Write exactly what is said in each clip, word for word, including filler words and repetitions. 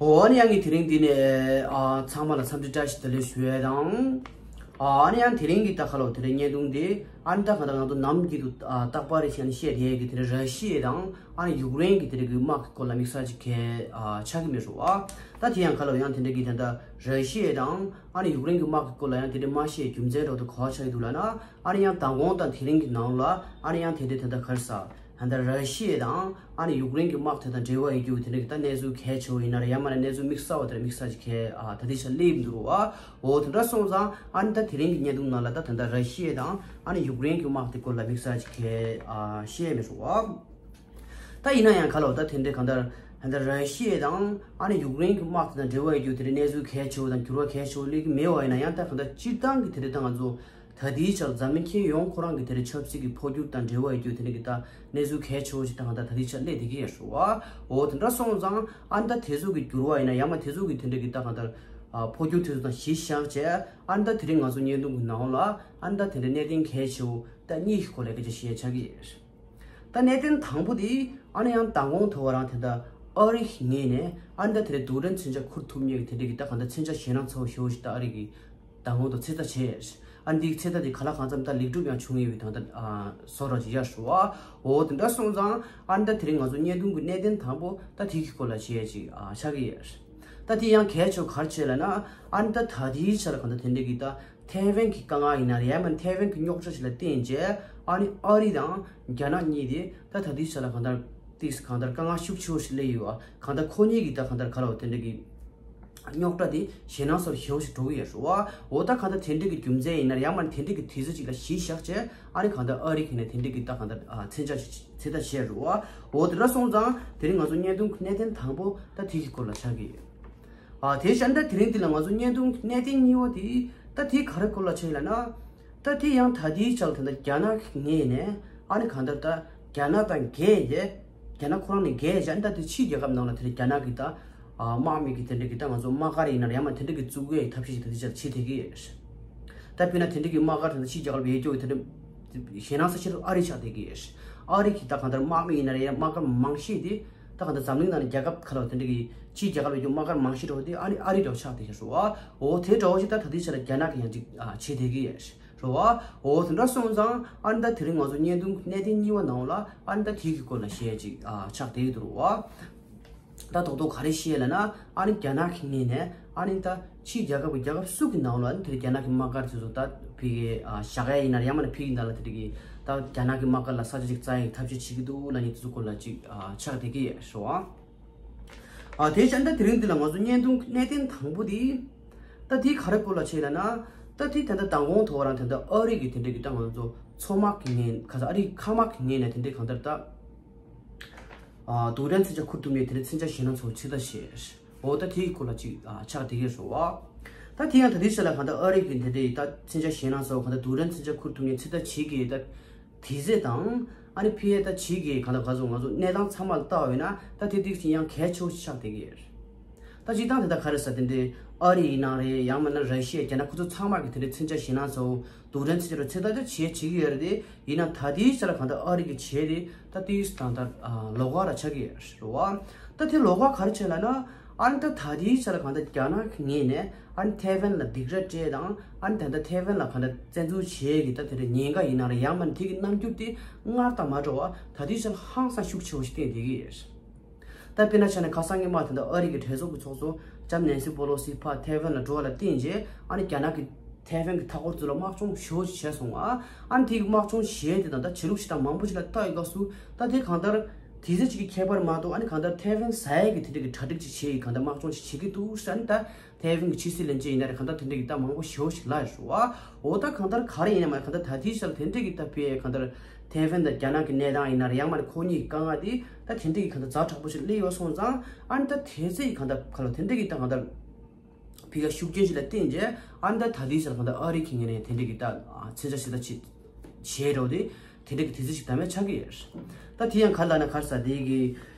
འོ་ཨ་ནི་ཡང་གི་དེ་རིང་འདི་ནས་ཨ་ཚང་མ་ལ་འཚམས་འདྲི་བཀྲ་ཤིས་བདེ་ལེགས་ཞུ་ཡས་དང་། ཨ་ཨ་ནི་ཡང་དེ་རིང་གི་ད་ཁ་ལོ་དེ་རིང་བརྙན་ཐུང་འདི་ཨ་ནི་ད་གང་ལྟར་ང་ཚོ་ནམ་རྒྱུན་དུ་ཨ་རྟག་པར་རེ་བཞིན་བཤད་དེ་ཡས་ཀྱི་དེ་རིང་ར་ཤི་ཡ་དང་ཨ་ནི་ཡུཀ་རེན་གྱི་དེ་རིང་གི་དམག་གི་སྐོར་ལ་དམིགས་བསལ་ཅིག་གལ་ཨ་ཆགས་ཀྱི་མེད་རུང་ཨ། ད་དེ་ཡང་ཁ་ལོ་ཡང་དེ་འདྲ་གི་དེ་འདྲ་ར་ཤི་ཡ་དང་ཨ་ནི་ཡུཀ་རེན་གྱི་དམག་གི་སྐོར་ལ་ཡང་དེ་འདྲ་མ་བཤད་རྒྱུ་མཚན་འདྲ་བོ་དེ་ག་བ་ཆགས་ཀྱི་འདུག་ལབ་ན། ཨ་ནི་ཡང་མདང་དགོང་དང་དེ་རིང་གི་ནང་ལ་ཨ་ནི་ཡང་དེ་འདྲའི་དེ་འདྲ་ག་རེ་ཟ། ད་ལྟ་ར་ཤི་ཡ་དང་ཨ་ནི་ཡུཀ་རེན་གྱི་དམག་དེ་དང་འབྲེལ་བ་ཡོད་རྒྱུ་དེ་འདྲ་གི་ད་གནས་ཚུལ་གལ་ཆེ་བོ་ཡིན་ན་རེད། ཡང་མིན་ན་གནས་ཚུལ་དམིགས་བསལ་བ་དེ་འདྲ་དམིགས་བསལ་ཅིག་གལ་ཨ་ད་ལྟའི་ཆར་སླེབས་འདུག་རུང་བ། འོ་དེ་འདྲ་སོང་ཙང་ཨ་ནི་ད་དེ་རིང་གི་བརྙན་ཐུང་ནང་ལ་ད་ད་ལྟ་ར་ཤི་ཡ་དང་ཨ་ནི་ཡུཀ་རེན་གྱི་དམག་དེ་སྐོར་ལ་དམིགས་བསལ་ཅིག་གལ་ཨ་བཤད་མི་རུང་བ། ད་ཡིན་ན་ཡང་ཁ་ལོ་ད་དེ་འདྲའི་གང་ལྟར་ད་ལྟ་ར་ཤི་ཡ་དང་ཨ་ནི་ཡུཀ་རེན་གྱི་དམག་དེ་དང་འབྲེལ་བ་ཡོད་རྒྱུ་དེ་འདྲའི་གནས་ཚུལ་གལ་ཆེ་བོ་དང་འགྱུར་བ་གལ་ཆེ་བོ་སླེབས་ཀྱི་མེད་པ་ཡིན་ན་ཡང་ད་གང་ལྟར་སྤྱིར་བཏང་གི་དེ་འདྲའི་ད་ང་ཚོ་ད་ལྟའི་ཆར་འཛམ་གླིང་ཁྱོན་ཡོངས་ཁོ་རང་གི་དེ་འདྲའི་ཆབ་སྲིད་ཀྱི་འཕོ་འགྱུར་དང་འབྲེལ་བ་ཡོད་རྒྱུ་དེ་འདྲ་གི་ད་གནས་ཚུལ་གལ་ཆེ་བོ་ཞིག་ད་གང་ལྟར་ད་ལྟའི་ཆར་སླེབས་བསྡད་ཀྱི་ཡོད་རེད་བ། འོ་དེ་འདྲ་སོང་ཙང་ཨ་ནི་ད་དེ་ཚོ་གི་འགྱུར་བ་ཡིན་ན་ཡང་མ་དེ་ཚོ་གི་དེ་འདྲ་གི་ད་གང་ལྟར་ཨ་འཕོ་འགྱུར་དེ་ཚོ་དང་གཞི་བཞག་བྱས་ཨ་ནི་ད་དེ་རིང་ང་ཚོ་བརྙན་ཐུང་གི་ནང་ལ་ཨ་ནི་ད་དེ་འདྲའི་གནད་དོན་གལ་ཆེ་བོ་ད་གཉིས་ཀྱི་སྐོར་ལ་སྐད་ཆ་བཤད་ཆགས་ཀྱི་ཡོད་རེད། ད་གནད་དོན་དང་པོ་དེ་ཨ་ནི་ཡང་མདང་དགོང་ཐོག་རང་དེ་འདྲ་ཨ་རི་གི་ངོས་ནས་ཨ་ནི་ད་དེ་འདྲའི་རྡུལ་ཕྲན་མཚོན་ཆ་ཁུར་ཐུབ་མཁན་གྱི་དེ་འདྲ་གི་ད་གང་ལྟར་མཚོན་ཆ་ཞེད་སྣང་ཚ་བོ་ཞེ་པོ་ཞིག་ད་ཨ་རི་གི་མདང་དགོང་དུ་ཚོད་ལྟ་བྱས། ཨ་ནི་འདིའི་ཚོད་ལྟ་དེ་ག་ལ་གང་འཚམ་ད་ལེགས་གྲུབ་ཡང་བྱུང་ཡོད་པའི་ད་ལྟ་ཨ་བཟོ་འདྲ་ཅིག་ཡར་ཞུ་བ། འོ་དེ་འདྲ་སོང་ཙང་ཨ་ནི་ད་དེ་རིང་ང་ཚོ་བརྙན་ཐུང་གི་གནད་དོན་དང་པོ་ད་དེ་གི་སྐོར་ལ་བྱས་ཅིག་ཨ་ཆགས་ཀྱི་ཡོད། ད་དེ་ཡང་གལ་ཆེ་བ་ག་རེ་བྱས་ལབ་ན་ཨ་ནི་ད་ད་ལྟའི་ཆར་གང་ལྟར་དེ་འདྲ་གི་ད་ཐའེ་ཝན་གྱི་དཀའ་ངལ་ཡིན་ན་རེད། ཡང་མིན་ཐའེ་ཝན་གྱི་རྙོག་དྲ་ཞིག་ལ་བརྟེན་བྱས་ཨ་ནི་ཨ་རི་དང་རྒྱ་ནག་གཉིས་དེ་ད་ད་ལྟའི་ཆར་ལ་གང་ལྟར་ཏིས་གང་ལྟར་དཀའ་ངལ་ཤུགས་ཆེ་བོ་ཞིག་སླེབས་ཡོད་པ། གང་ལྟར་ཁོ་གཉིས་ཀྱིས་ད་གང་ལྟར་ག་ལ་བ་དེ་འདྲ་གི་རྙོག་དྲ་དེ་ཞེད་སྣང་ཚ་བོ་ཞེ་པོ་ཞིག་འགྲོ་གི་ཡོད་རེད་བ། འོ་ད་གང་ལྟར་དེ་འདྲ་གི་རྒྱུ་མཚན་ཡིན་ན་ཡང་མིན་དེ་འདྲ་གི་དུས་ཚོད་ཅིག་ལ་གཞི་བཞག་བྱས་ཨ་ནི་གང་ལྟར་ཨ་རི་གིས་ནས་དེ་འདྲ་གི་ད་གང་ལྟར་ཨ་མཚོན་ཆ་ཞིག་ཚོད་ལྟ་བྱས་རེད་བ། འོ་དེ་འདྲ་སོང་ཙང་དེ་རིང་ང་ཚོ་བརྙན་ཐུང་གི་གནད་དོན་དང་པོ་ད་དེ་གི་སྐོར་ལ་ཆགས་ཀྱི་ཡོད། ཨ་དེ་བཞིན་ད་དེ་རིང་འདི་ལ་ང་ཚོ་བརྙན་ཐུང་གི་གནད་དོན་གཉིས་པ་དེ་ད་དེ་ག་རེ་སྐོར་ལ་ཆགས་ཡིན་ལབ་ན། ད་དེ་ཡང་ད་དེའི་ཆར་ད་ལྟ་རྒྱ་ནག་གི་ངོས་ནས་ཨ་ནི་གང་ལྟར་ད་རྒྱ་ནག་དང་འགལ་ཏེ་རྒྱ་ནག་ཁོ་རང་ནས་འགལ་བྱས་ཨ་ནི་ད་དེ་ཕྱིའི་རྒྱལ་ཁབ་ནང་ལ་དེ་རིང་རྒྱ་ནག་གི་ད་ཨ་དམག་མི་གི་དེ་འདྲ་གི་ད་ང་ཚོ་དམག་སྒར་ཡིན་ན་རེད། ཡང་མ་དེ་འདྲ་གི་བཙུགས་ཡས་ཐབས་ཤེས་ཤིག་ད་དེ་ཆར་བྱེད་བསྡད་ཀྱི་ཡོད་རེད། ད་དཔེར་ན་དེ་འདྲ་གི་དམག་སྒར་དེ་ཚོ་ཕྱིའི་རྒྱལ་ཁབ་ཡོད་རྒྱུ་དེ་འདྲ་ཞེད་སྣང་ཚ་ཤོས་ཨ་རི་ཆགས་བསྡད་ཀྱི་ཡོད་རེད། ཨ་རི་གི་ད་གང་ལྟར་དམག་མི་ཡིན་ན་རེད། དམག་སྒར་མང་ཤོས་དེ་ད་གང་ལྟར་འཛམ་གླིང་ནང་ནས་རྒྱལ་ཁབ་ཁག་ལ་དེ་འདྲ་གི་ཕྱིའི་རྒྱལ་ཁབ་ཡོད་རྒྱུ་དམག་སྒར་མང་ཤོས་འདྲ་བོ་དེ་ཨ་རི་ཨ་རི་འདྲ་བོ་ཆགས་བསྡད་ཀྱི་རེད་བ། འོ་དེ་འདྲ་བོ་ཞིག་ད་ད་དེའི་ཆར་རྒྱ་ནག་གི་ཡང་ཅིག་ཨ་བྱེད་བསྡད་ཀྱི་ཡོད་རེད། རེད་བ། འོ་དེ་འདྲ་སོང་ཙང་ཨ་ནི་ད་དེ་རིང་ང་ཚོ་བརྙན་ཐུང་གནད་དོན་གཉིས་པ་ནང་ལ་ཨ་ནི་ད་དེ་གི་སྐོར་ལ་བཤད་ཅིག་ཨ་ཆགས་བསྡད་ཀྱི་འདུག་རེད་བ། ད་རྡོག་རྡོག་ག་རེ་བཤད་ལབ་ན་ཨ་ནི་རྒྱ་ནག་གི་ངོས་ནས་ཨ་ནི་ད་ཕྱིའི་རྒྱལ་ཁབ་ཀྱི་རྒྱལ་ཁབ་སུ་གི་ནང་ལ་ཨ་ནི་དེ་རྒྱ་ནག་གི་དམག་སྒར་དེ་ཚོ་ད་ཕ་གི་ཨ་བཞག་ཡ་ཡིན་ན་ཡང་མིན་ན་ཕ་གི་ནང་ལ་དེ་རིང་གི་ད་རྒྱ་ནག་གི་དམག་སྒར་ལ་ས་ཆ་ཅིག་བཙལ་ཡའི་ཐབས་ཤེས་བྱེད་ཀྱི་འདུག་ལབ་མཁན་དེ་ཚོ་སྐོར་ལ་ཅིག་ཨ་ཆགས་བསྡད་ཀྱི་ཡོད་རེད་བ། ཨ་དེ་བཞིན་ད་དེ་རིང་འདི་ལ་ང་ཚོ་བརྙན་ཐུང་གནད་དོན་དང་པོ་དེ། ད་དེ་ག་རེ་སྐོར་ལ་བྱས་ལབ་ན། ད་དེ་ད་ལྟ་མདང་དགོང་ཐོག་རང་ད་ལྟ་ཨ་རི་གི་དེ་འདྲ་གི་ད་ང་ཚོ་མཚོ་དམག་གི་ངོས་ག་ས་ཨ་རི་མཁའ་དམག་གི་ངོས་ནས་དེ་འདྲ་གང་ལྟར་ད། ཨ་རྡུལ་ཕྲན་མཚོན་ཆ་ཁུར་ཐུབ་མཁན་དེ་འདྲ་མཚོན་ཆ་ཞེད་སྣང་ཚ་བོ་ཚོད་ལྟ་བྱས། འོ་ད་དེའི་སྐོར་ལ་ཅིག་ཨ་ཆགས་བསྡད་ཀྱི་རེད་བ། ད་དེ་ཡང་ད་དེ་ཆ་ལ་གང་ལྟར་ཨ་རི་གི་དེ་འདྲ་ཡི་ད་མཚོན་ཆ་ཞེད་སྣང་ཚ་བོ་གང་ལྟར་རྡུལ་ཕྲན་མཚོན་ཆ་ཁུར་ཐུབ་མཁན་ཚོད་ལྟ་བྱེད་ཀྱི་ད། དེ་ཚོ་དང་། ཨ་ནི་ཕ་གིའི་ད་ཕྱི་གི་གང་ལ་ག་ཚོད་ང་ཚོ་གནས་སྟངས་ཚང་མ་ལ་བལྟ་བ་ཡིན་ན་ད་དེ་ཏིག་ཙམ་ཡང་གལ་ཆེ་བོ་ཞིག་ཆགས་བསྡད་ཀྱི་ཡོད། ད་སྤྱིར་བཏང་དེ་ད་ག་རེ་ཟེར་དེ་འདྲའི་ཨ་རི་ཡིན་ན་རེད། ཡང་མིན་ན་ར་ཤི་ཡ་རྒྱ་ནག་ཁོ་ཚོ་ཚང་མ་གི་དེ་འདྲའི་མཚོན་ཆ་ཞེད་སྣང་ཚ་བོ་རྡུལ་ཕྲན་མཚོན་ཆ་རུ་ཚོད་ལྟ་ད་བྱེད་བྱེད་ཀྱི་ཡོད་རེད་དེ། ཡིན་ན་ད་དེའི་ཆ་ལ་གང་ལྟར་ཨ་རི་གི་བྱེད་དེ་ད་ཏིག་ཙམ་ད་ལྟ་ལོགས་ཀ་ར་ཆགས་ཀྱི་ཡོད་རེད་བ། ད་དེ་ལོགས་ཀ་ག་རེ་བྱས་ལབ་ན། ཨ་ནི་ད་ད་ལྟའི་ཆ་ལ་གང་ལྟར་རྒྱ་ནག་གི་ངོས་ནས་ཨ་ནི་ཐའེ་ཝན་ལ་སྡིགས་ར་སྤྲད་དང་ཨ་ནི་ད་ལྟ་ཐའེ་ཝན་ལ་གང་ལྟར་བཙན་འཛུལ་བྱེད་ཀྱི་ད་དེ་འདྲ་ཉེན་ཁ་ཡིན་ན་རེད། ཡང་མིན་དེ་གི་རྣམ་འགྱུར་དེ་སྔར་དང་མ་འདྲ་བ་ད་ལྟའི་ཆ་ལ་ཧང་སང་ཤུགས་ཆེ་བོ་ཞིག་བསྟན་བསྡད་ཀྱི་ཡོད། ད་དཔེར་ན་ཆ་ནས་ཁ་སང་གི་མ་ད་ལྟ་ཨ་རི་གི་གྲོས་ཚོགས་ཀྱི་ཚོགས་གཙོ་ལྕམ་ནེན་སི་པོ་ལོ་སི་ཕར་ཐའེ་ཝན་ལ་འགྲོ་བ་ལ་བརྟེན་རྗེས་ཨ་ནི་རྒྱ་ནག་གི་ཐའེ་ཝན་གྱི་མཐའ་འཁོར་ཚོ་ལ་དམག་སྦྱོང་ཞེ་པོ་ཅིག་བྱས་སོང་ང་། ཨ་ནི་དེ་གི་དམག་སྦྱོང་བྱས་དེ་དང་ད་བྱེད་ལུགས་ཤིག་དང་མང་པོ་ཞིག་ལ་ལྟ་ཡི་སྐབས་སུ་ད་དེ་གང་ལྟར་དེ་ཚོ་ཅིག་གི་ཁྱད་པར་མ་གཏོགས་ཨ་ནི་གང་ལྟར་ཐའེ་ཝན་ཟ་ཡས་ཀྱི་དེ་འདྲ་གི་གྲ་སྒྲིག་ཅིག་བྱས་ཡི་གང་ལྟར་དམག་སྦྱོང་ཞིག་བྱེད་ཀྱི་འདུག་ཟེར། ཨ་ནི་ད་ཐའེ་ཝན་གྱི་ཕྱི་སྲིད་བློན་ཆེན་ཡིན་ན་རེད། གང་ལྟར་དེ་འདྲ་གི་ད་མང་པོ་ཞེ་པོ་ཞིག་ལབ་ཡོད་རེད་བ། འོ་ད་གང་ལྟར་ག་རེ་ཡིན་ན་མ་གང་ལྟར་ད་དེའི་ཆར་དེ་འདྲ་གི་ད་དཔེ་གང་ལྟར་ཐའེ་ཝན་དང་རྒྱ་ནག་གི་གནས་སྟངས་ཡིན་ན་རེད། ཡང་མ་རེད་ཁོ་གཉིས་ཀྱི་དཀའ་ངལ་དེ་ད་དེ་འདྲ་གི་གང་ལྟར་ཛ་དྲག་པོ་ཞིག་སླེབས་ཡོད་སོང་ཙང་ཨ་ནི་ད་དེ་ཚོ་ཡི་གང་ལྟར་ག་ལ་དེ་འདྲ་གི་ད་གང་ལྟར། ཕ་གིའི་ཤུགས་རྐྱེན་ཞིག་ལ་བརྟེན་རྗེས་ཨ་ནི་ད་ད་ལྟའི་ཆར་གང་ལྟར་ཨ་རི་གི་ངོས་ནས་དེ་འདྲ་གི་ད་མཚོན་ཆ་ཞིག་ད་ཆེ་ཆེ་འགྲོ་དེ་དེ་འདྲ་གི་དུས་ཚོད་ཞིག་ད་མེད་ཆགས་ཀྱི་ཡོད། ད་དེ་ཡང་ག་ལ་ན་ག་རེ་ཟ་དེ་གི་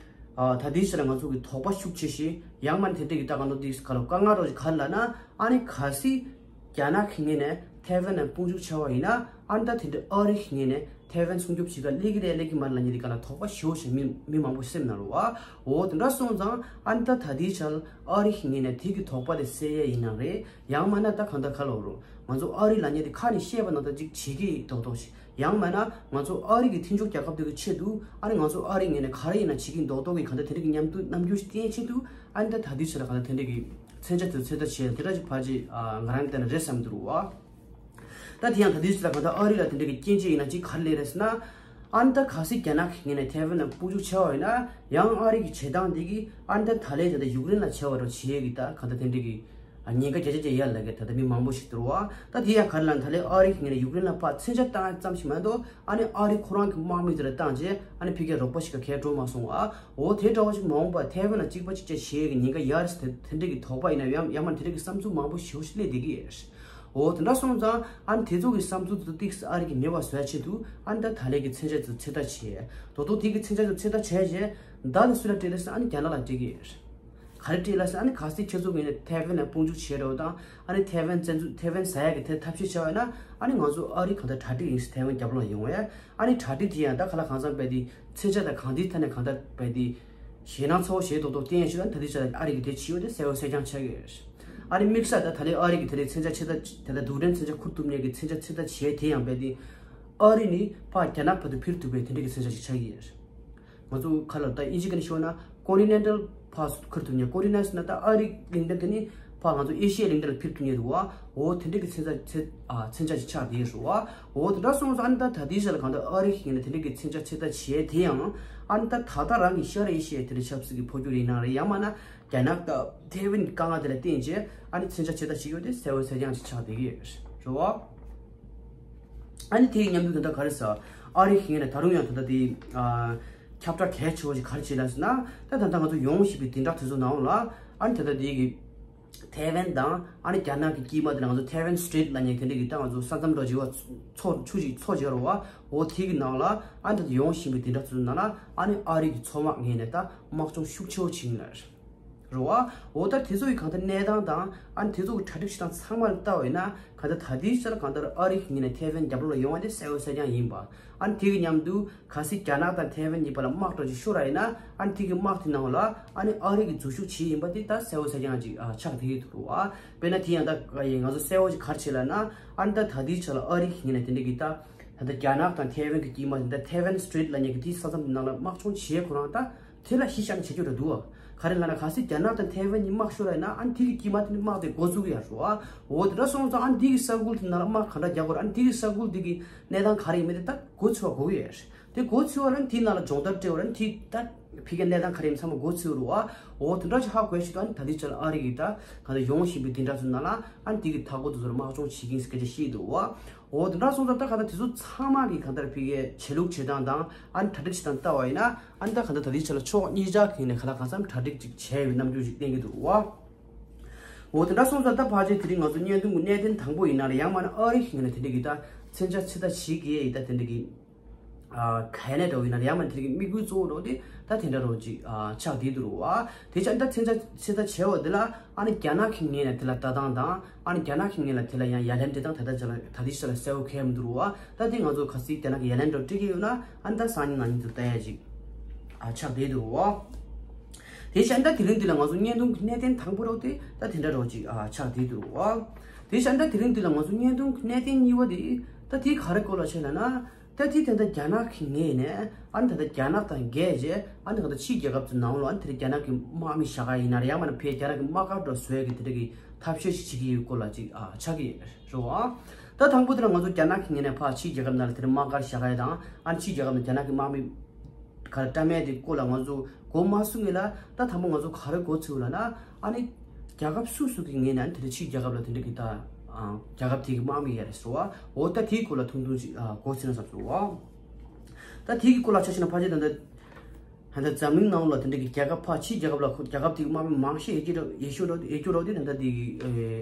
ད་ལྟའི་ཆར་ང་ཚོ་གི་དོགས་པ་ཤུགས་ཆེ་ཞིག་ཡང་མ་དེ་འདྲ་གི་ད་གང་ལྟར་དེ་ག་ལ་དཀའ་ངལ་རོ་ཞིག་ག་ལ་ན་ཨ་ནི་གལ་སྲིད་རྒྱ་ནག་གི་ངོས་ནས་ཐའེ་ཝན་ནང་དཔུང་འཇུག་བྱས་པ་ཡིན་ན་ཨ་ནི་ད་དེ་འདྲ་ཨ་རི་གི་ངོས་ནས་ ཐའེ་ཝན་སྲུང་སྐྱོབ་བྱེད་ག་སླེབས་ཀྱི་རེད་སླེབས་ཀྱི་མ་རེད་ལབ་མཁན་དེ་ག་ལ་དོགས་པ་ཞེ་པོ་ཞིག་མི་མི་མང་པོ་སེམས་ནང་ལ་བ། འོ་དེ་འདྲ་སོང་ཙང་ཨ་ནི་ད་ད་ལྟའི་ཆར་ཨ་རི་གི་ངོས་ནས་དེ་གི་དོགས་པ་དེ་སེལ་ཡས་ཡིན་ནའང་རེད། ཡང་མིན་ན་ད་གང་ལྟར་ག་ལབ་རུང་ང་ཚོ་ཨ་རི་ལབ་མཁན་དེ་ཁ་ནས་བཤད་པ་ནང་ལྟར་ཅིག་བྱེད་ཀྱི་མདོག་མདོག་ཞིག་ཡང་མིན་ན་ང་ཚོ་ཨ་རི་གི་མཐུན་ཕྱོགས་རྒྱལ་ཁབ་དེ་གི་ཆེད་དུ་ཨ་ནི་ང་ཚོ་ཨ་རི་ངོས་ནས་ག་རེ་ཡིན་ན་བྱེད་ཀྱི་མདོག་མདོག་གི་གང་ལྟར་དེ་འདྲ་གི་མཉམ་དུ་རྣམ་འགྱུར་ཞིག་བསྟན་ཆེད་དུ་ཨ་ནི་ད་ད་ལྟའི་ཆར་ལ་གང་ལྟར་དེ་འདྲ་གི་མཚོན་ཆ་དེ་ཚོད་ལྟ་བྱས་དེ་འདྲ་ཅིག་ཕལ་ཆེར་ང་རང་གི་ལྟ་ན་རེད་བསམ་འདུག་རུ་བ། ད་དེ་ཡང་ད་ལྟའི་ཆར་ལ་གང་ལྟར་ཨ་རི་ལ་དེ་འདྲ་གི་སྐྱོན་ཆ་ཡིན་ན་ཅིག་ག་རེ་སླེབས་རེད་ཟེར་ན། ཨ་ནི་ད་གལ་སྲིད་རྒྱ་ནག་གི་ངོས་ནས་ཐའེ་ཝན་ལ་དཔུང་འཇུག་བྱས་པ་ཡིན་ན་ཡང་ཨ་རི་གི་བྱེད་སྟངས་འདི་གིས་ཨ་ནི་ད་ད་ལན་ད་ལྟ་ཡུཀ་རེན་ལ་བྱས་པ་འདྲ་བྱེད་ཡས་ཀྱི་ད་གང་ལྟར་དེ་འདྲ་གི་ཉེན་ཁ་བརྒྱ་ཆ་བརྒྱ་ཡར་ལ་གི་ད་ལྟ་མི་མང་པོ་ཞིག་འདུག་རུ་བ། ད་དེ་ཡང་ག་རེ་ལབ་ན་ད་ལན་ཨ་རི་གི་ངོས་ནས་ཡུཀ་རེན་ལ་ཕར་མཚོན་ཆ་བཏང་ཙམ་ཞིག་མ་གཏོགས་ཨ་ནི་ཨ་རི་ཁོ་རང་གི་དམག་མི་དེ་ལ་བཏང་རྗེས་ཨ་ནི་ཕ་གིར་རོགས་པ་ཞིག་ག་གས་འགྲོ་མ་སོང་བ། འོ་དེ་འདྲ་བ་ཞིག་མ་འོངས་པར་ཐའེ་ཝན་ལ་གཅིག་པ་གཅིག་རྐྱང་བྱེད་ཡས་ཀྱི་ཉེན་ཁ་ཡར་དེ་དེ་འདྲ་གི་དོགས་པ་ཡིན་ན་ཡང་ཡང་མ་དེ་འདྲ་གི་བསམ་ཚུལ་མང་པོ་ཞེ་པོ་ཞིག་སླེབས་བསྡད་ཀྱི་ཡོད། འོ་དེ་འདྲ་སོང་ཙང་ཨ་ནི་དེ་ཚོ་གི་བསམ་ཚུལ་དེ་ཚོ་ཏོག་ཙམ་ཨ་རི་གིས་མེད་པ་བཟོ་ཡ་ཆེད་དུ་ཨ་ནི་ད་ད་ལན་གི་མཚོན་ཆ་ཚོ་ཚོད་ལྟ་བྱས། དོ་དོ་དེ་གི་མཚོན་ཆ་ཚོ་ཚོད་ལྟ་བྱས་རྗེས་མདའ་དེ་སུ་ལ་སྤྲད་རེད་ཟེར་ན་ཨ་ནི་རྒྱ་ནག་ལ་སྤྲད་ཀྱི་ཡོད། ག་རེ་སྤྲད་ལབ་ཟེར་ན་ཨ་ནི་གལ་སྲིད་ཁྱེད་ཚོ་གི་ནས་ཐའེ་ཝན་ལ་དཔུང་འཇུག་བྱས་རེད་དང་ཨ་ནི་ཐའེ་ཝན་བཙན་འཛུལ་ཐའེ་ཝན་ཟ་ཡ་གི་དེ་ཐབས་ཤེས་བྱས་པ་ཡིན་ན་ཨ་ནི་ང་ཚོ་ཨ་རི་གང་ལྟར་གྲ་སྒྲིག་ཡིན་ཟེར་ཐའེ་ཝན་རྒྱབ་ལོགས་ལ་ཡོང་བས། ཨ་ནི་གྲ་སྒྲིག་དེ་ཡང་ད་ག་ལ་གང་འཚམ་རྦད་དེ་མཚོན་ཆ་དང་གང་དེའི་ཐད་ནས་གང་ལྟར་རྦད་དེ་ཞེད་སྣང་ཚ་བོ་ཞེ་ཏོག་ཏོག་བསྟན་ཡ་ཞིག་ལ་ད་ལྟའི་ཆར་ཨ་རི་གི་དེ་བྱེད་ཡོད་དེ་གསལ་པོ་གསལ་རྐྱང་ཆགས་ཀྱི་ཡོད། ཨ་རི་དམིགས་བསལ་ད་ད་ལན་ཨ་རི་གི་དེ་རིང་མཚོན་ཆ་ཆེ་ད་ད་ལྟ་རྡུལ་ཕྲན་མཚོན་ཆ་འཁུར་ཐུབ་མཁན་གྱི་མཚོན་ཆ་ཆེ་ད་བྱས་དེ་ཡང་རྦད་དེ་ཨ་རི་ནི་ཕར་རྒྱ་ནག་བར་དུ་འཕུར་ཐུབ་པའི་དེ་འདྲ་གི་མཚོན་ཆ་ཞིག་ཆགས་ཀྱི་ཡོད། ང་ཚོ་ག་ལ་ད་དབྱིན་ཇི་སྐད་ནས་ཤོད་ན་ཀོན་ཊི་ནེན་ཊལ་ཕར་འཁུར་ཐུབ་མཁན། ཀོན་ཊི་ནེན་ཊལ་ཟེར་ན་ད་ཨ་རིའི་གླིང་ཕྲན་དེ་ནི་ཕར་ང་ཚོ་ཨེ་ཤི་ཡའི་གླིང་ཕྲན་ལ་འཕུར་ཐུབ་མཁན་འདུག་བ། འོ་དེ་འདྲ་གི་མཚོན་ཆ་མཚོན་ཨ་མཚོན་ཆ་ཞིག་ཆགས་བསྡད་ཡོད་རེད་བ། འོ་དེ་འདྲ་སོང་ཙང་ཨ་ནི་ད་ད་ལྟའི་ཆར་ལ་གང་ལྟར་ཨ་རི་གི་ངོས་ནས་དེ་འདྲ་གི་མཚོན་ཆ་ཚོད་ལྟ་བྱས་དེ་ཡང་ཨ་ནི་ད་ད་ལྟ་རང་གི་ཤར་ཨེ་ཤི་ཡའི་དེ་འདྲ་ཆབ་སྲིད་ཀྱི་འཕོ་འགྱུར་ཡིན་ན་རེད། ཡང་མིན་ན་རྒྱ་ནག་དང་ཐའེ་ཝན་གྱི་དཀའ་ངལ་དེ་ལ་བརྟེན་བྱས་ཨ་ནི་མཚོན་ཆ་ཚོད་ལྟ་བྱེད་ཀྱི་ཡོད་དེ་གསལ་པོ་གསལ་རྐྱང་ཞིག་ཆགས་བསྡད་ཀྱི་ཡོད་རེད་བ། ཨ་ནི་དེ་ཡི་མཉམ་དུ་ད་ལྟ་ག་རེ་ཟེར། ཨ་རི་གི་ངོས་ནས་ད་རུང་ཡང་ད་ལྟ་དེ་ཨ་ཁྱབ་བསྒྲགས་གལ་ཆེ་བོ་ཞིག་ག་རེ་བྱས་ལབ་ཟེར་ན། ད་ད་ལྟ་ང་ཚོ་ཡོང་བཞིན་པའི་བདུན་ཕྲག་དེ་ཚོ་ནང་ལ་ཨ་ནི་ད་ལྟ་དེ་གི་ཐའེ་ཝན་དང་ཨ་ནི་རྒྱ་ནག་གི་དཀྱིལ་མ་དེ་ལ་ང་ཚོ་ཐའེ་ཝན་སི་ཊེཊ་ལབ་མཁན་དེ་འདྲ་གི་ད་ང་ཚོ་ས་མཚམས་འདྲ་བྱེད་པ་མཚོ་ཆུ་ཞིག་མཚོ་བྱེད་རོ་བ། འོ་དེ་གི་ནང་ལ་ཨ་ནི་ད་ལྟ་ཡོང་བཞིན་པའི་བདུན་ཕྲག་དེ་ཚོ་ནང་ལ་ཨ་ནི་ཨ་རི་གི་མཚོ་དམག་ངོས་ནས་ད་དམག་སྦྱོང་ཤུགས་ཆེ་བོ་བྱེད་ཀྱི་ཡོད་རེད། རེད་བ། འོ་ད་དེ་ཚོ་ཡི་གང་ལྟར་གནས་སྟངས་དང་ཨ་ནི་དེ་ཚོ་གི་གྲ་སྒྲིག་བྱེད་སྟངས་ཚང་མ་ལ་ལྟ་བ་ཡིན་ན་གང་ལྟར་ད་ལྟའི་ཆར་གང་ལྟར་ཨ་རི་གི་ངོས་ནས་ཐའེ་ཝན་རྒྱབ་ལོགས་ལ་ཡོང་བ་དེ་གསལ་པོ་གསལ་རྐྱང་ཡིན་པ། ཨ་ནི་དེ་གི་མཉམ་དུ་གལ་སྲིད་རྒྱ་ནག་དང་ཐའེ་ཝན་གཉིས་བར་ལ་དམག་འདྲ་ཅིག་ཤོར་བ་ཡིན་ན་ཨ་ནི་དེ་གི་དམག་དེ་ནང་ལ་ཨ་ནི་ཨ་རི་གི་འཛུལ་ཞུགས་བྱེད་ཡིན་པ་དེ་ད་གསལ་པོ་གསལ་རྐྱང་ཅིག་ཨ་ཆགས་བསྡད་ཀྱི་འདུག་རེད་བ། དཔེར་ན་དེ་ཡང་ད་ང་ཚོ་གསལ་པོ་ཅིག་ག་རེ་བྱེད་ལབ་ན་ཨ་ནི་ད་ད་ལྟའི་ཆར་ལ་ཨ་རི་གི་ངོས་ནས་དེ་འདྲ་གི་ད་ད་ལྟ་རྒྱ་ནག་དང་ཐའེ་ཝན་གྱི་དཀྱིལ་མ་དེ་འདྲ་ཐའེ་ཝན་སི་ཊེཊ་ལབ་མཁན་གྱི་དེའི་ས་མཚམས་དེ་ནང་ལ་དམག་སྦྱོང་བྱེད་ཁོ་རང་ད། དེ་ལ་གཞི་བཞག་ནས་བྱེད་རྒྱུ་རེད་འདུག་བ། ག་རེ་ལབ་ན་གལ་སྲིད་རྒྱ་ནག་དང་ཐའེ་ཝན་གཉིས་དམག་ཤོར་བ་ཡིན་ན་ཨ་ནི་དེ་གི་དཀྱིལ་མ་དེ་ནི་དམག་དེ་འགོ་ཚུགས་ཀྱི་ཡ་རེད་བ། འོ་དེ་འདྲ་སོང་ཙང་ཨ་ནི་དེ་གི་ས་ཁུལ་དེ་ནང་ལ་དམག་ག་འདྲ་རྒྱག་དགོས་རེད། ཨ་ནི་དེ་གི་ས་ཁུལ་དེ་གི་གནས་སྟངས་ག་རེ་ཡིན་མིན་དེ་ད་འགོ་ཚུགས་པ་དགོས་ཀྱི་ཡ་རེད། དེ་འགོ་ཚུགས་པ་ལ་ཨ་ནི་དེའི་ནང་ལ་སྦྱོང་བརྡར་སྤྲད་དགོས་རེད། ཨ་ནི་དེ་ད་ཕ་གིའི་གནས་སྟངས་ག་རེ་ཡིན་ཚང་མ་འགོ་ཚུགས་རེད་བ། འོ་དེ་འདྲ་ཞིག་ཧ་གོ་ཡ་ཞིག་ད་ཨ་ནི་ད་ལྟའི་ཆར་ལ་ཨ་རི་གི་ད་ག་འདྲ་ཡོང་བཞིན་པའི་དེ་འདྲ་ཚོའི་ནང་ལ་ཨ་ནི་དེ་གི་མཐའ་འཁོར་དེ་ཚོ་ལ་དམག་སྦྱོང་བྱེད་ཀྱིན་སྐད་ཆ་བཤད་འདུག་བ། འོ་དེ་འདྲ་སོང་ཙང་ད་ག་ད་དེ་ཚོ་ཚང་མ་གི་གང་ལྟར་ཕ་གིའི་བྱེད་ལུགས་བྱེད་སྟངས་དང་ཨ་ནི་གྲ་སྒྲིག་བྱེད་སྟངས་ལྟ་བ་ཡིན་ན་ཨ་ནི་ད་ག་ད་ད་ལྟའི་ཆར་ལ་ཕྱོགས་གཉིས་ཆ་གི་ནས་ག་ལ་གང་འཚམ་གྲ་སྒྲིག་ཅིག་བྱས་ཡོད་རྣམ་འགྱུར་ཅིག་བསྟན་གྱི་འདུག་བ། འོ་དེ་འདྲ་སོང་ཙང་ད་ཕལ་ཆེར་དེ་རིང་ང་ཚོ་བརྙན་ཐུང་གི་གནད་དོན་དང་པོ་ཡིན་ན་ལ་ཡང་མིན་ན་ཨ་རི་གི་ངོས་ནས་དེ་འདྲ་གི་ད་མཚོན་ཆ་ཚོད་ལྟ་བྱེད་ཀྱི་ཡིན་ད་དེ་འདྲ་གི་ཨ་ག་ནས་འགྲོ་ཡིན་ན་ལ་ཡང་མིན་ན་དེ་འདྲ་གི་དམིགས་ཡུལ་གཙོ་བོ་འགྲོ་དེ་ད་དེ་འདྲ་རོ་ཅིག་ཨ་ཆགས་བསྡད་འདུག་རོ་བ། དེ་ཆ་ད་མཚོན་ཆ་ཚོད་ལྟ་བྱས་པ་དེ་ལ་ཨ་ནི་རྒྱ་ནག་གི་ངོས་ནས་དེ་ལ་ལྟ་སྟངས་དང་ཨ་ནི་རྒྱ་ནག་གི་ངོས་ལ་དེ་ལ་ཡང་ཡ་ལན་སྤྲད་སྟངས་ད་ལྟ་ཆ་ལ་ད་ལྟའི་ཆ་ལ་གསལ་པོ་གང་ཡང་མི་འདུག་རོ་བ། ད་དེ་ང་ཚོ་གལ་སྲིད་རྒྱ་ནག་གི་ཡ་ལན་འདྲ་སྤྲད་ཀྱི་ཡོད་ན་ཨ་ནི་ད་སང་ཉིན་གནངས་ཉིན་དུ་ལྟ་ཡ་ཅིག་ཨ་ཆགས་བསྡད་འདུག་རོ་བ། དེ་བཞིན་ད་དེ་རིང་འདི་ལ་ང་ཚོ་བརྙན་ཐུང་གི་གནད་དོན་དང་པོ་རོ་དེ་ད་དེ་འདྲ་རོ་ཅིག་ཨ་ཆགས་བསྡད་འདུག་རོ་བ། དེ་བཞིན་ད་དེ་རིང་འདི་ལ་ང་ཚོ་བརྙན་ཐུང་གི་གནད་དོན་གཉིས་པ་དེ་ད་དེ་ག་རེ་སྐོར་ལ་བྱས་ལབ་ན། ད་དེ་ད་ལྟ་རྒྱ་ནག་གི་ངོས་ནས་ཨ་ནི་ད་ལྟ་རྒྱ་ནག་དང་འགལ་རྗེས་ཨ་ནི་ད་ལྟ་ཕྱིའི་རྒྱལ་ཁབ་ཚོའི་ནང་ལོགས་ཨ་ནི་དེ་རྒྱ་ནག་གི་དམག་མི་བཞག་ག་ཡིན་ན་རེད་ཡང་མིན་ན་ཕར་རྒྱ་ནག་གི་དམག་སྒར་འདྲ་བཟོ་ཡས་ཀྱི་དེ་འདྲ་གི་ཐབས་ཤེས་ཤིག་བྱེད་ཀྱི་ཡོད་སྐོར་ལ་ཅིག་ཨ་ཆགས་ཀྱི་རེད་བ། ད་དང་པོ་དེ་ལ་ང་ཚོ་རྒྱ་ནག་གི་ངོས་ནས་ཕར་ཕྱིའི་རྒྱལ་ཁབ་ནང་ལ་དེ་འདྲ་དམག་སྒར་བཞག་ག་ཡ་དང་ཨ་ནི་ཕྱིའི་རྒྱལ་ཁབ་ནང་རྒྱ་ནག་གི་དམག་མི་ག་རེ་བཀྲམ་ཡས་དེ་སྐོར་ལ་ང་ཚོ་གོ་མ་སོང་ངེ་ལ་ད་དང་པོ་ང་ཚོ་ག་རེ་གོ་ཚུལ་ལ་ན། ཨ་ནི་རྒྱལ་ཁབ་སུ་སུ་གི་ངོས་ནས་ཨ་ནི་དེ་འདྲ་ཕྱིའི་རྒྱལ་ཁབ་ལ་དེ་འདྲ་གི་ད་ཨ་རྒྱལ་ཁབ་དེ་གི་དམག་མི་ཡོད་རེད་ཟེར་བ། འོ་ད་དེའི་སྐོར་ལ་ཐུང་ཐུང་ཅིག་ཨ་གོ་ཟིན་ན་བསམ་སོང་བ། ད་དེའི་གི་སྐོར་ལ་ཆ་བཞག་ན་ཕལ་ཆེར་ད་ལྟ་ད་ལྟ་འཛམ་གླིང་ནང་ལ་དེ་འདྲ་གི་རྒྱལ་ཁབ་ཕར་ཕྱིའི་རྒྱལ་ཁབ་ལ་ཁོ་རྒྱལ་ཁབ་དེ་གི་དམག་མི་མང་ཤོས་ཡོད་ཀྱི་རེད་ཡོད་ཤོས་རེད་ཡོད་རྒྱུ་རེད་དེ་ད་ལྟ་དེ་གི་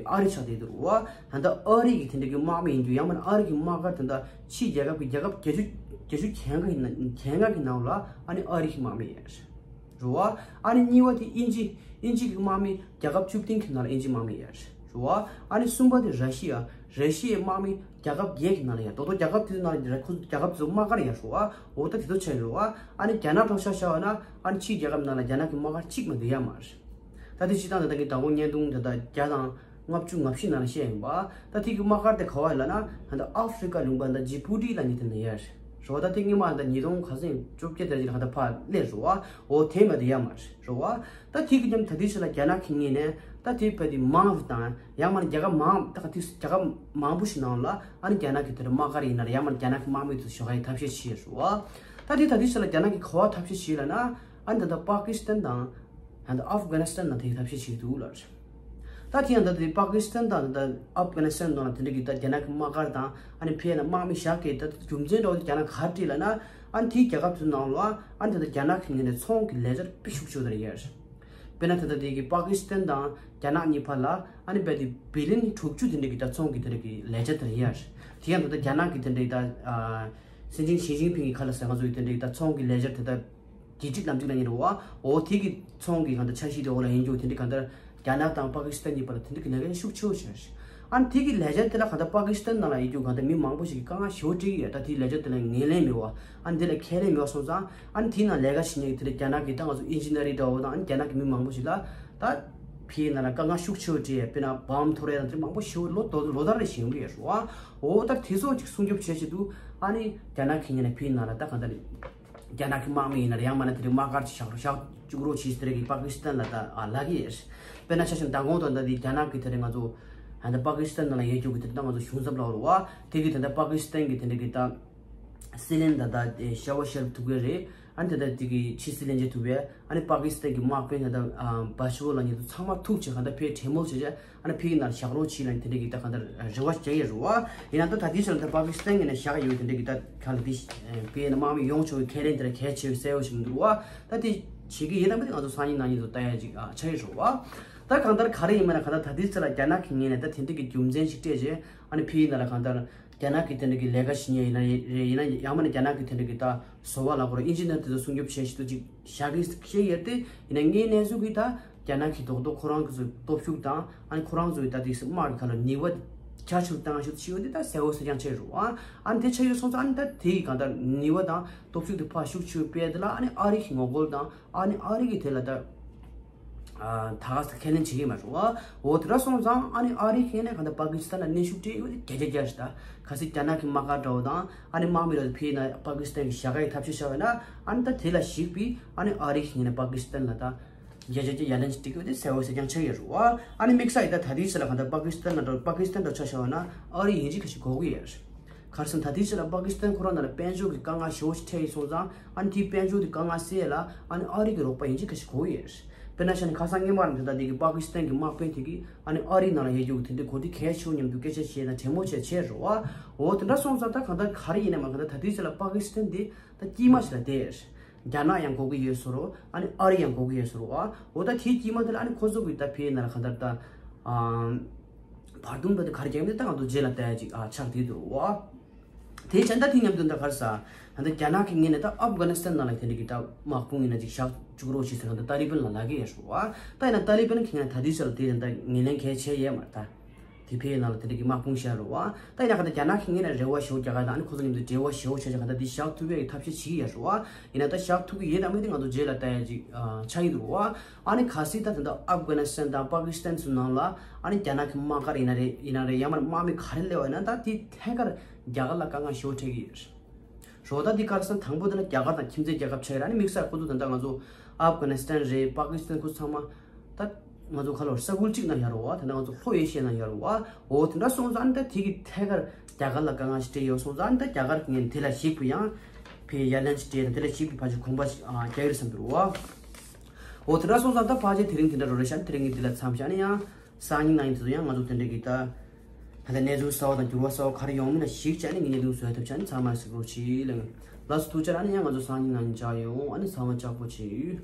ཨ་རི་ཆགས་བསྡད་འདུག་བ། ད་ལྟ་ཨ་རི་གི་དེ་འདྲ་གི་དམག་མི་ཡིན་རྒྱུ་ཡང་མིན་ན་ཨ་རི་གི་དམག་སྒར་ད་ལྟ་ཕྱིའི་རྒྱལ་ཁབ་ཀྱི་རྒྱལ་ཁབ་བརྒྱད་ཅུ་བརྒྱད་ཅུ་གྱ་ལྔ་གི་ནང་གྱ་ལྔ་གི་ནང་ལ་ཨ་ནི་ཨ་རི་གི་དམག་མི་ཡོད་རེད། རེད་བ། ཨ་ནི་གཉིས་པ་དེ་དབྱིན་ཇི། དབྱིན་ཇི་གི་དམག་མི་རྒྱལ་ཁབ་བཅུ་བདུན་གྱི་ནང་ལ་དབྱིན་ཇི་དམག་མི་ཡོད་རེད་བ། ཨ་ནི་གསུམ་པ་དེ་ར་ཤི་ཡ། ར་ཤི་ཡའི་དམག་མི་ རྒྱལ་ཁབ་བརྒྱད་ཀྱི་ནང་ལ་ཡ། རྡོག་རྡོག་རྒྱལ་ཁབ་དེ་ཚོ་ནང་ལ་ཡ་ཁོ་ཚོ་རྒྱལ་ཁབ་དེ་ཚོ་དམག་སྒར་ཡ་རེད་བ། འོ་ད་དེ་ཚོ་ཆགས་ཡོད་རེད་བ། ཨ་ནི་རྒྱ་ནག་ཐོག་ཆ་བཞག་པ་ན་ཨ་ནི་ཕྱིའི་རྒྱལ་ཁབ་ནང་ལ་རྒྱ་ནག་གི་དམག་སྒར་གཅིག་མ་གཏོགས་ཡོད་མ་རེད། ད་དེ་སྤྱིར་བཏང་ད་ལྟ་གི་བརྡ་དགོངས་བརྙན་ཐུང་ད་ལྟ་བརྒྱ་དང་ལྔ་བཅུ་ང་བཞི་ནང་ལ་བཤད་ཡིན་པ། ད་དེ་གི་དམག་སྒར་དེ་ག་བ་ཡིན་ལབ་ན་ད་ལྟ་ཨ་ཧྥི་རི་ཀ་ལུང་པ་ད་ལྟ་ཇི་བྷུ་ཊི་ལབ་མཁན་དེ་ནས་ཡོད་རེད་བ། ད་དེ་སྔོན་མ་ད་ལྟ་ཉིས་སྟོང་ག་ཚོད་བཅོ་བརྒྱད་དེ་ལ་ད་ལྟ་ཕར་སླེབས་རེད་བ། འོ་དེ་མ་གཏོགས་ཡོད་མ་རེད་བ། ད་དེ་གི་མཉམ་ད་དེ་ཕྱི་ལ་རྒྱ་ནག་གི་ངོས་ནས་ད་དེ་བས་དེ་མང་རུ་དང་ཡང་མིན་ན་རྒྱལ་ཁབ་མང་ད་ག་དེ་རྒྱལ་ཁབ་མང་པོ་ཞིག་ནང་ལ་ཨ་ནི་རྒྱ་ནག་གི་དེ་འདྲ་དམག་སྒར་ཡིན་ན་རེད། ཡང་མིན་ན་རྒྱ་ནག་གི་དམག་མི་དེ་ཚོ་ཞོགས་ཁ་ཡི་ཐབས་ཤེས་བྱས་རེད་བ། ད་དེ་ད་དེ་ཕྱི་ལ་རྒྱ་ནག་གི་ག་བ་ཐབས་ཤེས་བྱས་ལབ་ན་ཨ་ནི་ད་ལྟ་པ་ཀི་སི་ཐན་དང་། ད་ལྟ་ཨབ་གྷ་ནི་སི་ཐན་ནང་དེ་ཐབས་ཤེས་བྱེད་ཀྱི་འདུག་ལབ་རེད། ད་དེ་ཡང་ད་ལྟ་པ་ཀི་སི་ཐན་དང་ད་ལྟ་ཨབ་གྷ་ནི་སི་ཐན་ནང་ལ་དེ་འདྲ་གི་ད་རྒྱ་ནག་གི་དམག་སྒར་དང་ཨ་ནི་ཕར་ཡིན་ན་དམག་མི་བཞག་གི་ད་ལྟ་རྒྱུ་མཚན་འདྲ་བོ་དེ་རྒྱ་ནག་ག་རེ་བྲིས་ལབ་ན་ཨ་ནི་དེའི་རྒྱལ་ཁབ་དེ་ནང་ལ་ཨ་ནི་ད་ལྟ་རྒྱ་ནག་གི་ངོས་ནས་ཚོང་གི་ལས་འཆར་དཔེ་ཤུགས་ཆེ་བོ་དེ་རེད་ཡ། དཔེར་ན་ད་ལྟ་དེ་གི་པ་ཀི་སི་ཐན་དང་རྒྱ་ནག་གཉིས་བར་ལ་ཨ་ནི་རྦད་དེ་བི་ལི་ཡན་དྲུག་ཅུ་དེ་འདྲ་གི་ད་ཚོང་གི་དེ་འདྲ་གི་ལས་འཆར་དེ་རེད་ཡ། དེ་ཡང་ད་ལྟ་རྒྱ་ནག་གི་དེ་འདྲ་གི་ད་ཨ་སྲིད་འཛིན་ཞི་ཅིན་ཕིང་གི་ཁ་ལ་ཟེར་ང་ཚོ་གི་དེ་འདྲ་གི་ད་ཚོང་གི་ལས་འཆར་དེ་ད་བརྒྱད་ཁྲི་ལམ་གཅིག་ལ་ཉེ་རུ་བ། འོ་དེ་གི་ཚོང་གི་གང་ལྟར་འཆར་གཞི་དེ་འོག་ལ་ཡིན་རྒྱུ་དེ་འདྲ་གང་ལྟར་རྒྱ་ནག་དང་པ་ཀི་སི་ཐན་གཉིས་བར་ལ་དེ་འདྲ་གི་ལས་འགན་ཤུགས་ཆེ་བོ་བྱས། ཨ་ནི་དེ་གི་ལས་འཆར་དེ་ལ་གང་ལྟར་པ་ཀི་སི་ཐན་ནང་ལ་ཡོད་རྒྱུ་གང་ལྟར་མི་མང་པོ་ཞིག་གིས་དཀའ་ངལ་ཞེ་པོ་འཕྲད་ཀྱི་ཡོད། ད་དེའི་ལས་འཆར་དེ་ལ་ངོས་ལེན་མེད་བ། ཨ་ནི་དེ་ལ་ཁས་ལེན་མེད་བ་སོང་ཙང་ཨ་ནི་དེའི་ནང་ལས་ཀ་བྱེད་མཁན་གྱི་དེ་འདྲ་རྒྱ་ནག་གི་ད་ང་ཚོ་ཨིན་ཇི་ནི་ཡར་འདྲ་བོ་དང་ཨ་ནི་རྒྱ་ནག་གི་མི་མང་པོ་ཞིག་ལ་ད་ཕར་ནང་ལ་དཀའ་ངལ་ཤུགས་ཆེ་བོ་འཕྲད་ཡ། དཔེར་ན་བམ་འཐོར་ཡ་དང་དེ་འདྲ་མང་པོ་ཞེ་པོ་ལོ་ལོ་ལོ་ལྟར་རེ་བྱེད་ཀྱི་ཡོད་རེད་བ། འོ་ད་དེ་ཚོ་ཅིག་སྲུང་སྐྱོབ་བྱེད་ཆེད་དུ་ཨ་ནི་རྒྱ་ནག་གི་ངོས་ནས་ཕར་ནང་ལ་ད་གང་ལྟར། རྒྱ་ནག་གི་དམག་མི་ཡིན་ན་རེད། ཡང་མིན་ན་དེ་རིང་དམག་སྒར་ཅིག་བཞག་རོགས་བཞག་བཅུག་རོགས་བྱེད་ཟེར་གི་པ་ཀི་སི་ཐན་ལ་ད་ཨ་ལབ་ཀྱི་ཡོད། དཔེར་ན་ཆ་བཞག་ན་མདང་དགོང་དང་ད་དེ་རྒྱ་ནག་གི་དེ་རིང་ང་ཚོ་ད་ལྟ་པ་ཀི་སི་ཐན་ནང་ལ་ཡོད་རྒྱུ་གི་དེ་རིང་ད་ང་ཚོ་གཞུང་ཚབ་ལ་འོར་བ་དེ་གི་ད་ལྟ་པ་ཀི་སི་ཐན་གི་དེ་འདྲ་གི་ད་སྲིད་བློན་ད་ད་དེ་ཤ་བ་ཤར་ཐུབ་ཀྱི་རེད། ཨ་ནི་ད་ལྟ་དེ་གི་ཕྱི་སྲིད་བློན་ཆེན་ཐུབ་པས་ཨ་ནི་པ་ཀི་སི་ཐན་གི་དམག་དཔོན་ད་ལྟ་ཨ་བ་ཤི་བོ་ལ་ཉེ་དུ་ཚང་མ་ཐུག་བྱས་གང་ལྟར་ཕར་གྲོས་མོལ་བྱས་བྱས། ཨ་ནི་ཕ་གི་ནང་བཞག་རོགས་བྱེད་ལ་དེ་འདྲ་གི་ད་གང་ལྟར་རེ་བ་བྱེད་ཡ་རེད་བ། ཡིན་ན་ད་ད་ལྟའི་ཆར་ད་པ་ཀི་སི་ཐན་ངོས་ནས་བཞག་ཡོད་དེ་འདྲ་གི་ད་ག་ལ་དེ་ཕ་གི་ནང་དམག་མི་ཡོང་ཆོག་གི་ཁས་ལེན་དེ་འདྲ་གལ་ཆེ་བའི་གསལ་བོ་ཞིག་མི་འདུག་བ། ད་དེ་བྱེད་ཀྱི་ཡིན་ན་མི་དེ་ང་ཚོ་སང་ཉིན་གནངས་ཉིན་དུ་ལྟ་ཡ་ཅིག་ཨ་ཆགས་ཡོད་རེད་བ། ད་གང་ལྟར་ག་རེ་ཡིན་མིན་ན་གང་ལྟར་ད་ལྟའི་ཆར་ལ་རྒྱ་ནག་གི་ངོས་ནས་ད་དེ་འདྲ་གི་རྒྱུ་མཚན་ཞིག་སྤྲད་རྗེས་ཨ་ནི་ཕ་གི་ནང་ལ་གང་ལྟར་རྒྱ་ནག་གི་དེ་འདྲ་གི་ལས་ཀ་བྱེད་མཁན་ཡིན་ན་རེད། ཡིན་ན་ཡང་མིན་ན་རྒྱ་ནག་གི་དེ་འདྲ་གི་ད་བཟོ་བ་ལ་གོ་ར་ཨིན་ཇི་ནི་ཡར་དེ་ཚོ་སྲུང་སྐྱོབ་བྱེད་ཤེས་དུ་ཅིག་བཞག་གི་ཤེས་ཡོད་དེ། ཡིན་ན་ངའི་གནས་ཚུལ་གི་ད་རྒྱ་ནག་གི་རྡོག་རྡོག་ཁོ་རང་གི་ཚོ་སྟོབས་ཤུགས་དང་ཨ་ནི་ཁོ་རང་ཚོའི་ད་དེ་དམག་གི་ཁ་ལ་ནུས་པ་རྒྱ་ཆེར་བཏང་ཤུགས་ཤིག་ཡོད་དེ་ད་གསལ་བོ་གསལ་རྐྱང་ཆགས་ཡོད་རེད་བ། ཨ་ནི་དེ་ཆགས་ཡོད་སོང་ཙང་ཨ་ནི་ད་དེ་ཡི་གང་ལྟར་ནུས་པ་དང་སྟོབས་ཤུགས་དེ་ཕར་ཤུགས་ཆེ་སྤེལ་དེ་ལ་ཨ་ནི་ཨ་རི་གི་ངོ་རྒོལ་དང་ཨ་ནི་ཨ་རི་གི་དེ་ལ་ད་ད་ག་ས་ཁས་ལེན་བྱེད་ཀྱི་མ་རེད་བ། འོ་དེ་འདྲ་སོང་ཙང་ཨ་ནི་ཨ་རི་གི་ནས་གང་ལྟར་པ་ཀི་སི་ཐན་ལ་གནོན་ཤུགས་སྤྲད་ཡོད་དེ་བརྒྱ་ཆ་བརྒྱ་ཞིག་ད་གལ་སྲིད་རྒྱ་ནག་གི་དམག་སྒར་འདྲ་བོ་དང་ཨ་ནི་དམག་མི་ར་ཕ་གི་ནང་པ་ཀི་སི་ཐན་གི་བཞག་ཡ་ཐབས་ཤེས་བྱ་བ་ན་ཨ་ནི་ད་དེ་ལ་གཞིགས་པའི་ཨ་ནི་ཨ་རི་གི་ནས་པ་ཀི་སི་ཐན་ལ་ད་བརྒྱ་ཆ་བརྒྱ་ཡ་ལན་ཅིག་སྤྲད་ཀྱི་ཡོད་དེ་གསལ་བོ་གསལ་རྐྱང་ཆགས་ཡོད་རེད་བ། ཨ་ནི་དམིགས་བསལ་ཡིན་ད་ད་ལྟའི་ཆར་ལ་གང་ལྟར་པ་ཀི་སི་ཐན་ལ་འགྲོ་པ་ཀི་སི་ཐན་འགྲོ་ཆ་བཞག་པ་ན་ཨ་རི་ཡིན་གཅིག་ཁ་ཤས་དགོས་ཀྱི་ཡོད་རེད། ག་རེ་ཟེར་ན་ད་ལྟའི་ཆར་ལ་པ་ཀི་སི་ཐན་ཁོ་རང་ནང་ལ་དཔལ་འབྱོར་གྱི་དཀའ་ངལ་ཞེ་པོ་ཞིག་འཕྲད་ཡོད་སོང་ཙང་ཨ་ནི་དེའི་དཔལ་འབྱོར་གྱི་དཀའ་ངལ་སེལ་ཡ་ལ་ཨ་ནི་ཨ་རི་གི་རོགས་པ་ཡིན་གཅིག་ཁ་ཤས་དགོས་ཀྱི་ཡོད་རེད། དཔེར་ན་ཆ་ནས་ཁ་སང་སྔོན་མ་རང་ད་ལྟ་དེ་གི་པ་ཀི་སི་ཐན་གྱི་དམག་དཔོན་དེ་གིས་ཨ་ནི་ཨ་རིའི་ནང་ལ་ཡོད་རྒྱུ་གི་དེ་འདྲའི་གོ་སྒྲིག་གལ་ཆེ་བོ་མཉམ་དུ་སྐད་ཆ་བཤད་དང་གྲོས་མོལ་བྱས་བྱས་རེད་བ། འོ་དེ་འདྲ་སོང་ཙང་ད་གང་ལྟར་ག་རེ་ཡིན་ན་མ་གང་ལྟར་ད་ལྟའི་ཆར་ལ་པ་ཀི་སི་ཐན་དེ་ད་དཀྱིལ་མ་ཞིག་ལ་བསྡད། རྒྱ་ནག་ཡང་དགོས་ཀྱི་ཡོད་ཟེར་རོ། ཨ་ནི་ཨ་རི་ཡང་དགོས་ཀྱི་ཡོད་ཟེར་རོ། འོ་ད་དེའི་དཀྱིལ་མ་དེ་ལ་ཨ་ནི་ཁོ་ཚོ་གི་ད་ཕ་གི་ནང་ལ་གང་ལྟར་ད་ཨ་བར་འདུམ་ད་དེ་ག་རེ་རྒྱག་མིན་ད་ང་ཚོ་རྗེས་ལ་ལྟ་ཡ་ཅིག་ཨ་ཆགས་བསྡད་འདུག་བ། དེའི་ཆ་ད་དེ་མཉམ་དུ་ད་ག་རེ་ཟ། ད་ལྟ་རྒྱ་ནག་གི་ངོས་ནས་ད་ཨབ་གྷ་ནི་སི་ཐན་ནང་ལ་དེ་འདྲ་གི་ད་དམག་དཔུང་ཡིན་ན་ཅིག་བཞག་བཅུག་རོགས་བྱེད་ཟེར་ན་ད་ཏཱ་ལི་བན་ལ་ལབ་ཀྱི་ཡོད་རེད་བ། ད་ཡིན་ན་ཏཱ་ལི་བན་གི་ངོས་ནས་ད་དེའི་ཆ་ལ་དེ་ད་ངོས་ལེན་གལ་ཆེ་ཡོད་མ་རེད་ད། དེ་ཕ་གི་ནང་ལ་དེ་འདྲ་གི་དམག་དཔུང་བཞག་རེད་བ། ད་ཡིན་ན་ག་ད་རྒྱ་ནག་གི་ངོས་ནས་རེ་བ་ཞེ་པོ་རྒྱག་ག་ད་ཨ་ནི་ཁོ་ཚོ་མཉམ་དུ་འབྲེལ་བ་ཞེ་པོ་བྱས་བྱས་ག་ད་དེ་བཞག་ཐུབ་པའི་ཐབས་ཤེས་བྱེད་ཀྱི་ཡོད་རེད་བ། ཡིན་ན་ད་བཞག་ཐུབ་ཀྱི་ཡོད་དམ་མེད་དེ་ང་ཚོ་རྗེས་ལ་ལྟ་ཡ་ཅིག་ཨ་ཆགས་ཀྱི་འདུག་བ། ཨ་ནི་གལ་སྲིད་ད་ད་ལྟ་ཨབ་གྷ་ནི་སི་ཐན་དང་པ་ཀི་སི་ཐན་ཚོའི་ནང་ལ་ཨ་ནི་རྒྱ་ནག་གི་དམག་སྒར་ཡིན་ན་རེད་ཡིན་ན་རེད་ཡང་མིན་ན་དམག་མི་ག་རེ་སླེབས་པ་ཡིན་ན་ད་དེ་ཐད་ཀར་རྒྱ་གར་ལ་དཀའ་ངལ་ཞེ་པོ་འཕྲད་ཀྱི་ཡོད་རེད། རོ་ད་འདི་ག་རེ་ཟེར་ན་དང་པོ་དེ་ལ་རྒྱ་གར་དང་ཁྱིམ་མཚེས་རྒྱལ་ཁབ་ཆགས་ཡོད་རེད། ཨ་ནི་དམིགས་བསལ་ཁོ་ཚོ་ད་ལྟ་ང་ཚོ་ཨབ་གྷ་ནི་སི་ཐན་རེད་པ་ཀི་སི་ཐན་ཁོ་ཚང་མ་ད་ང་ཚོ་ག་ལ་ས་ཁུལ་གཅིག་ནང་ཡོད་རེད་བ། ད་ལྟ་ང་ཚོ་ལྷོ་ཨེ་ཤི་ཡའི་ནང་ཡོད་རེད་བ། འོ་དེ་འདྲ་སོང་ཙང་ཨ་ནི་ད་དེ་གི་ཐད་ཀར་རྒྱ་གར་ལ་དཀའ་ངལ་ཞིག་འཕྲད་ཡོད་སོང་ཙང་ཨ་ནི་ད་རྒྱ་གར་གྱི་ངོས་ནས་དེ་ལ་གཞིགས་པའི་ཡང་ཕ་གི་ཡ་ལན་ཞིག་སྤྲད་དང་དེ་ལ་གཞིགས་པའི་ཕལ་ཆེར་དགོངས་པ་ཞིག་ཨ་རྒྱག་གི་རེད་བསམ་གྱི་རེད་བ། འོ་དེ་འདྲ་སོང་ཙང་ད་ཕལ་ཆེར་དེ་རིང་དེ་འདྲ་རོ་རེད་ཤག་དེ་རིང་གི་འདི་ལ་མཚམས་བཞག་ནས་ཡང་། སང་ཉིན་གནངས་ཉིན་དེ་ཚོ་ཡང་ང་ཚོ་དེ་འདྲ་གི་ད་ད་ལྟ་གནས་ཚུལ་གསར་པ་དང་འགྱུར་བ་གསར་པ་ག་རེ་ཡོང་མིན་ལ་གཞིགས་བྱས་ནས་ངས་གནས་ཚུལ་བཟོ་ཡ་ཐབས་བྱས་ནས་ཚང་མ་གཟིགས་རོགས་གྱིས་ལགས། ལགས་སོ་ཐུགས་རྗེ་ཆེ། ཨ་ནི་ཡང་ང་ཚོ་སང་ཉིན་གནངས་ཉིན་མཇལ་ཡོང་། ཨ་ནི་ཚང་མ་ལྕགས་པོ་བྱེད།